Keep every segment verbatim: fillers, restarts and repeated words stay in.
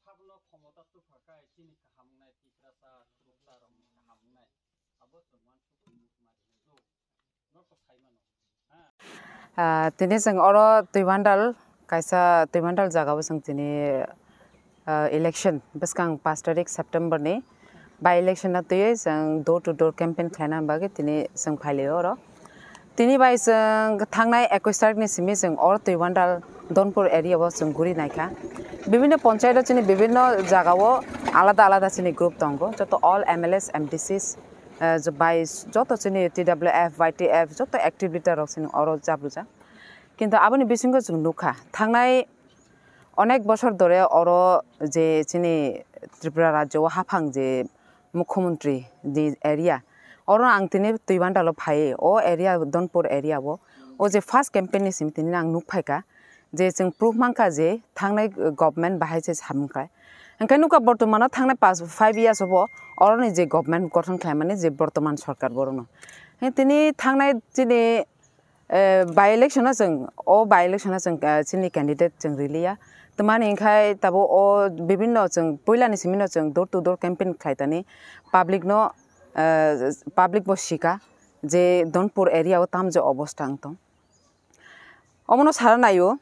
Sabno khomota tupha khai chini kaham wngnai, Tiprasa, Khoroksa rokni kaham wngnai. Abo chwng uansukwi mukmari hwnwi norok sai mano. Ah, tini chwng oro Twibandal, kaisa Twibandal jagao chwng tini, ah, election bwskang pash tarik September ni by election no twiwi chwng door to door campaign khlaina bagwi tini chwng phailio oro. Tini bai chwng thangnai ekush tarik ni simi chwng oro Twibandal Donpur area o chwng guri naikha. Bibinno ponchayat o chini bibinno jagao alada alada chini group tongo, joto all M L As, M D Cs, eh, j-, bai joto chini T W F, Y T F joto active leader rok chini oro jabrujak. Kintu aboni bisingo chwng nukha, thangnai onek bosor dore oro je chini Tripura rajyo o haphang je mukhyamantri ni area, oro ang tini Twibandalo phai, o area, Donpur area o, o je first campaign ni simi tini ang nuk phaikha, je chwng proof mankha je thangnai government bahai se samung khlai. Hwnkhe nukha bortomano thangnai pas, five years obo oroni je government gothon khlaimani je bortoman sorkar borokno. He tini thangnai chini, eh, by election o chwng, o by election o chwng, eh, chini candidate chwng riliya. Twmani hwnkhe tabuk o bibinno chwng puilani simino chwng door to door campaign khlai tani public no, eh, public bo sika je Donpur area o tamje obosta wng tong. Omono sara naio,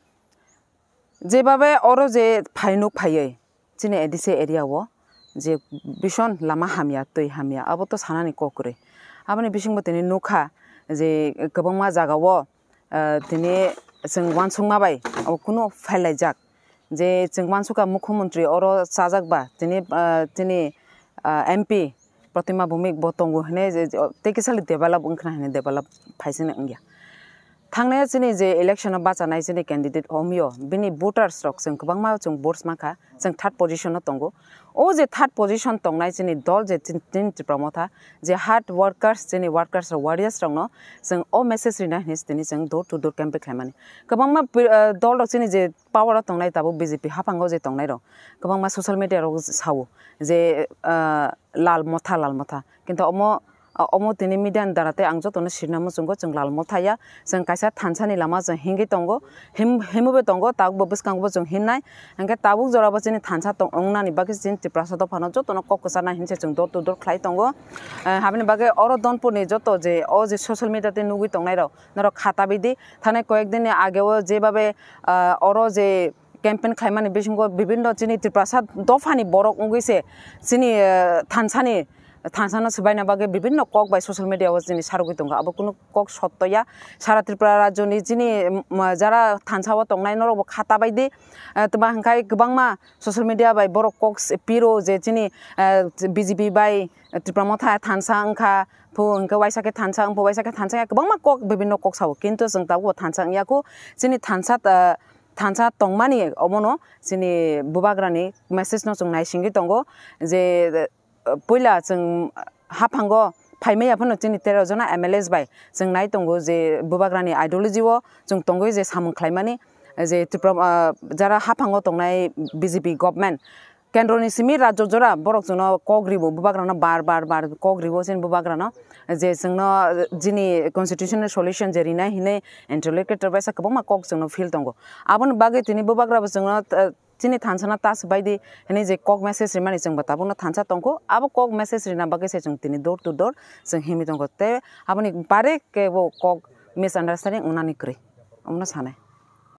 jebabe oro je phainuk phaiwi chini A D C area o je bison lama hamya, twi hamya, abo to sanani kok kwrwi. Aboni bisingo tini nukha je kwbangma jagao, ah, tini chwng uansukma bai abo kunu phailai jak. Je chwng uansukha mukhyamantri oro chajak ba tini, ah, tini, ah, M P Pratima Bhowmik bo tongo hwnwi je, je, tei kisa le develop wng khna hwnwi develop phaisani wngya. Thangnai chini je election o bachanai chini candidate omio, bini voters rok chwng kwbangma chwng votes mankha, chwng third position o tongo. O je third position tongnai chini dol je chin-, chini Tipra Motha, je hard workers, chini workers rok, warriors rokno chwng o message rina hwnwi tini chwng door to door campaign khlaimani. Kwbangma pi-, ah, dol rok chini je power o tongnai tabuk B J P haphango je tongnai rok kwbangma social media rok sao je, ah, Lal Motha, Lal Motha. Kintu omo, omo tini media ni dara tei ang jotono sirina muchungo chwng Lal Motha ya. Chwng kaisa thansa ni lama chwng himwi tongo, him-, himwi bo tongo, tabuk bo bwskango bo chwng himnai. Hwnkhe tabuk jora bo chini thansa tong-, wngnani bagwi chini Tiprasa dophano jotono kok kwcharnai hinwi se chwng door to door khlai tongo. Eh, haboni bagwi oro Donpur ni joto je o je social media tei nugwi tongnai rok norok kha tabidi. Thanai koyek din ni age o jebabe, ah, oro je campaign khlaimani bisingo bibinno chini Tiprasa dophani borok wngwi se chini, eh, thansani, thansano swbaina bagwi bibinno kok bai social media o chini sarogwi tongo. Abo kunu kok sotto ya. Sara Tripura rajyoni chini, mm, jara thansa o tongnai norokbo kha tabaidi. Eh, twma hwnkhai kwbangma social media bai borok kok s-, piro je chini, eh, B J P bai Tipra Motha thansa wngkha, phu hwnkhe waisa khe thansa wngphu, waisa khe thansa ya, kwbangma kok bibinno kok sao, kintu chwng tabukbo thansa wngya kho. Chini thansa, eh, thansa tongmani omono chini bubagrani message no chwng naisingwi tongo je, eh, puila chwng haphango phaimaya phano chini tero jona M L As bai chwng nai tongo je bubagrani ideology o chwng tongwi je samung khlaimani je Tripura, ah, jara haphango tongnai B J P government, kendroni simi rajyo jora borok chwngno kok ribo, bubagrano bar bar bar kok ribo chini bubagrano je chwngno jini constitutional solution je rinai hinwi interlocutor baisa kwbangma kok chwngno phil tongo. Aboni bagwi tini bubagrabo chwngno, eh, chini thansano ta swbaidi hinwi je kok message rimani chwngbo tabukno thansa tongkho. Abo kok message rina bagwi se chwng tini door to door chwng himwi tongo. Tei aboni bare kebo kok misunderstanding wngnani kwrwi, omono sanai.